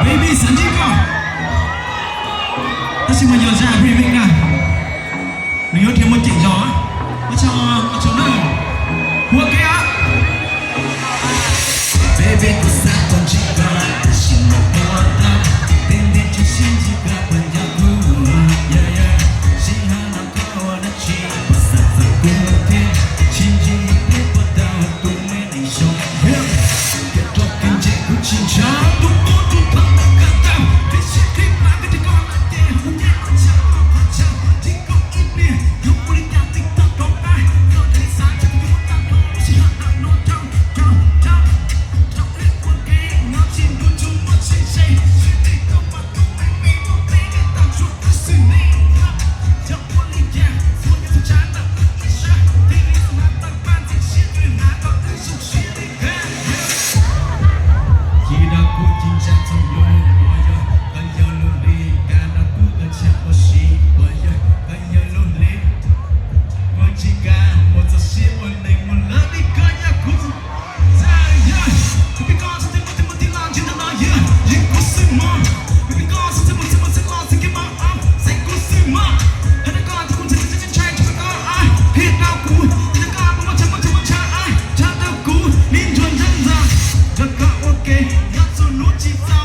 Baby xav ntsib koj, tab sis mas yog zaj remix na, nws yuav dhia muaj ceem zog. Ua tsaug, ua tsaug nawb. Ua ke os. Baby, kuv xav tau ntsib koj, tab sis mas koj tau, tej ntev tsis sib ntsib koj puas nco kuv, yeah, yeah. Sij hawm no koj ua dab tsi puas xav txog kuv thiab, sib ntsib peb puas tau tus me neeg zoo, yeah. Tias rau kev ntseeg kuv tsis ntshaw, tus qub tus thawj tau kawm tau, kev sib khi pab koj rau koj lawm ces kuv nyiam ua tsaug, ua tsaug, ntsib koj ib pliag, yog ua li cas TikTok rau pab, koj li xav tau kuv yuav muab tag nrho lub sij hawm ntawm no rau, rau, rau, rau wb ua ke, no tsis ntuj tsuas muaj tsis ze, sib tim koj mas tus me me muaj peb nyiam tag tsuas wb xwb ne. Yog ua li cas txhua yam txhua tsav ntawm wb ib sab, thiaj li txhua hnav tawm paj ntxim siab, thiaj li hnav kom wb zoo siab li. Ci rau kuv ci ntsa txog yus, uas yog koj yog lub hli, kav rau kuv koj tshaj ua si, uas yog koj yog lub hli, kuv tsis kav mus txog siab ua neeg mus lawm li koj yog kuv txhaj yog. Kuv pib koj txog twg mus twg mus twg los ntsib ntawm no yog yeej kuv xwb mog. Kuv pib koj txog twg mus twg mus twg los txog kiag mas xaiv kuv xwb mog. Hais rau koj tias kuv ntshai ntshai ntshai ntshai rau koj, hais rau kuv tias koj puas muaj tshaj muaj tshaj muaj tshaj, tshaj rau kuv li ntsuag ntshai ntshai rau koj ua ke, nyob txhua hnub tsis txawj